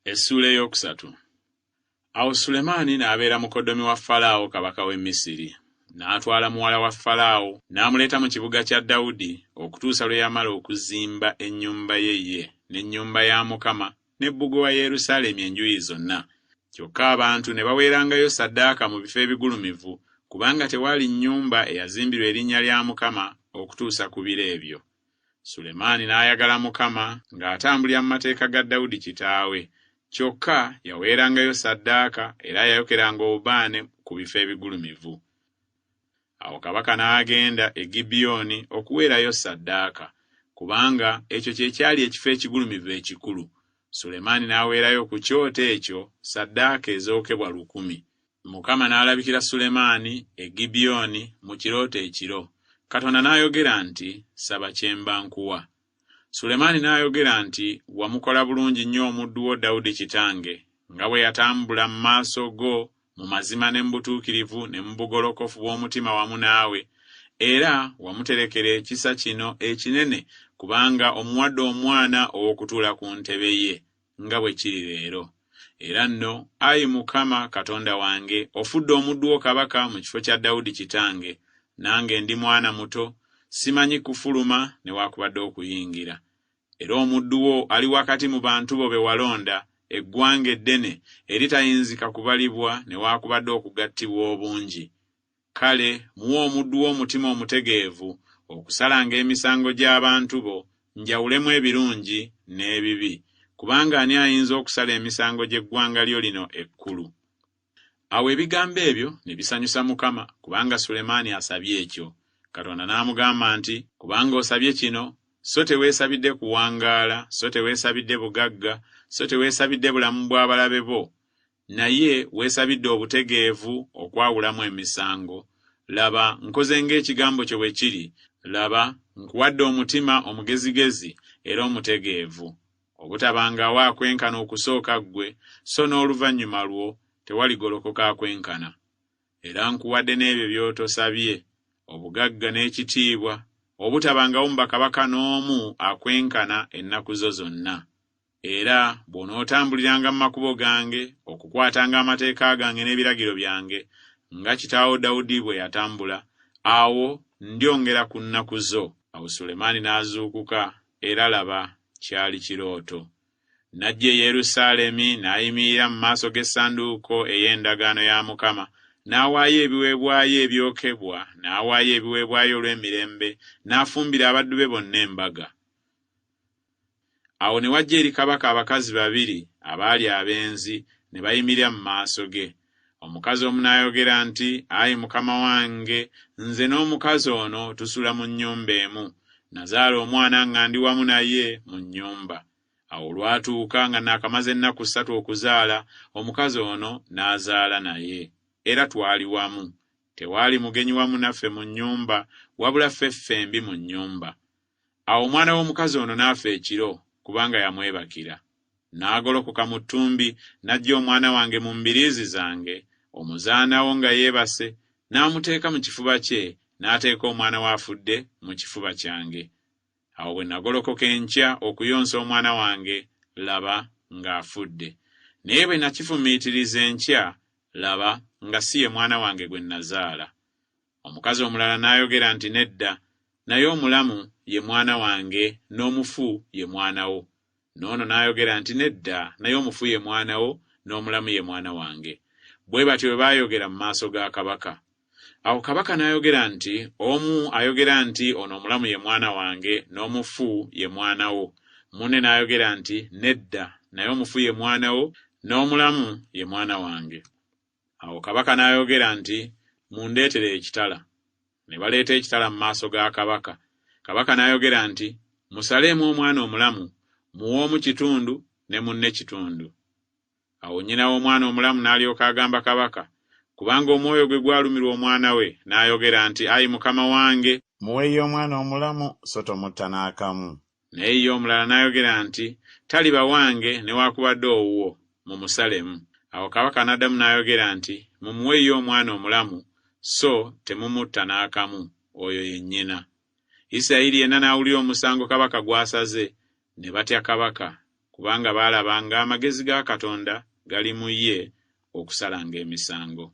Essuula ey'okusatu. Awo Sulemaani n'abeera mukoddomi wa Falaawo kabaka w'e Misiri. N'atwala muwala wa Falaawo n'amuleeta mu kibuga kya Dawudi okutuusa lwe yamala okuzimba ennyumba ye ye n'ennyumba ya Mukama ne bbugwe wa Yerusaalemi enjuyi zonna. Kyokka abantu ne baweerangayo ssaddaaka mu bifo ebigulumivu, kubanga tewaali nnyumba eyazimbirwa erinnya lya Mukama okutuusa ku biro ebyo. Sulemaani n'ayagala Mukama ng'atambulira mu mateeka ga Dawudi kitaawe. Kyokka yaweerangayo ssaddaaka era yayokeranga obubaane ku bifo ebigulumivu. Awo kabaka n'agenda e Gibyoni okuweerayo ssaddaaka, kubanga ekyo kye kyali ekifo ekigulumivu ekikulu. Sulemaani n'aweerayo ku kyoto ekyo ssaddaaka ezookebwa lukumi. Mukama n'alabikira Sulemaani e Gibyoni mu kirooto ekiro. Katonda n'ayogera nti, Saba kye mba nkuwa. Sulemaani n'ayogera nti, Wamukola bulungi nnyo omuddu wo Dawudi kitange, nga bwe yatambula mu maaso go mu mazima ne mu butuukirivu ne mu bugolokofu bw'omutima wamu naawe, era wamuterekera ekisa kino ekinene kubanga omuwadde omwana ow'okutuula ku ntebe ye, nga bwe kiri leero. Era nno, ayi Mukama Katonda wange, ofudde omuddu wo kabaka mu kifo kya Dawudi kitange, nange ndi mwana muto, simanyi kufuluma newaakubadde okuyingira. Era omuddu wo ali wakati mu bantu bo be walonda, eggwanga eddene eritayinzika kubalibwa newaakubadde okugattibwa obungi. Kale muwe omuddu wo omutima omutegeevu okusalanga emisango gy'abantu bo, njawulemu ebirungi n'ebibi, kubanga ani ayinza okusala emisango gy'eggwanga lyo lino ekkulu? Awo ebigambo ebyo ne bisanyusa Mukama, kubanga Sulemaani asabye ekyo. Katonda n'amugamba nti, Kubanga osabye kino, so teweesabidde kuwangaala, so teweesabidde bugagga, so teweesabidde bulamu bw'abalabe bo, Naye weesabidde obutegeevu okwawulamu emisango. Laba, nkoze ng'ekigambo kyo bwe kiri, laba, nkuwadde omutima omugezigezi era omutegeevu, obutabangawo akwenkana okusooka ggwe, so n'oluvannyuma lwo tewaligolokoka akwenkana. Era nkuwadde n'ebyo by'otosabye, obugagga n'ekitiibwa, obutabangawo mu bakabaka n'omu akwenkana ennaku zo zonna. Era bw'onootambuliranga mu makubo gange, okukwatanga amateeka gange n'ebiragiro byange, nga kitaawo Dawudi bwe yatambula, awo ndyongera ku nnaku zo. Awo Sulemaani n'azuukuka, era laba, kyali kirooto. N'ajja e Yerusaalemi, n'ayimirira mu maaso g'essanduuko ey'endagaano ya Mukama, n'awaayo ebiweebwayo ebyokebwa, n'awaayo ebiweebwayo olw'emirembe, n'afumbira abaddu be bonna embaga. Awo ne wajja eri kabaka abakazi babiri abaali abenzi ne bayimirira mu maaso ge. Omukazi omu n'ayogera nti, Ayi mukama wange, nze n'omukazi ono tusula mu nnyumba emu. Nazaala omwana nga ndi wamu naye mu nnyumba. Awo olwatuuka nga naakamaze ennaku ssatu okuzaala, omukazi ono n'azaala naye. Era twali wamu. Tewaali mugenyi wamu naffe mu nnyumba, wabula ffe ffembi mu nnyumba. Awo omwana w'omukazi ono n'afa ekiro, kubanga yamwebakira. N'agolokoka mu ttumbi, n'aggya omwana wange mu mbiriizi zange, omuzaana wo nga yeebase, n'amuteeka mu kifuba kye, n'ateeka omwana we afudde mu kifuba kyange. Awo bwe nagolokoka enkya okuyonsa omwana wange, laba, ng'afudde. Naye bwe nakifumiitiriza enkya, laba, nga si ye mwana wange gwe nnazaala. Omukazi omulala n'ayogera nti, Nedda, naye omulamu ye mwana wange n'omufu ye mwana wo. N'ono n'ayogera nti, Nedda, naye omufu ye mwana wo n'omulamu ye mwana wange. Bwe batyo bwe baayogera mu maaso ga kabaka. Awo kabaka n'ayogera nti, Omu ayogera nti, Ono omulamu ye mwana wange, n'omufu ye mwana wo. Munne n'ayogera nti, Nedda, naye omufu ye mwana wo, n'omulamu ye mwana wange. Awo kabaka n'ayogera nti, Mundeetere ekitala. Ne baleeta ekitala mu maaso ga kabaka. Kabaka n'ayogera nti, Musaleemu omwana omulamu, muwe omu kitundu ne munne kitundu. Awo nnyina w'omwana omulamu n'alyoka agamba kabaka, kubanga omwoyo gwe gwalumirwa omwana we, n'ayogera nti, Ayi mukama wange, Muwe ye omwana omulamu, so tomutta n'akamu. Naye ye omulala n'ayogera nti, Taliba wange newaakubadde owuwo, mumusalemu. Awo kabaka n'addamu n'ayogera nti, Mumuwe ye omwana omulamu, so temumutta n'akamu, oyo ye nnyina. Isirayiri yenna n'awulira omusango kabaka gw'asaze, ne batya kabaka. kubanga baalaba ng'amagezi ga Katonda gali mu ye okusalanga emisango.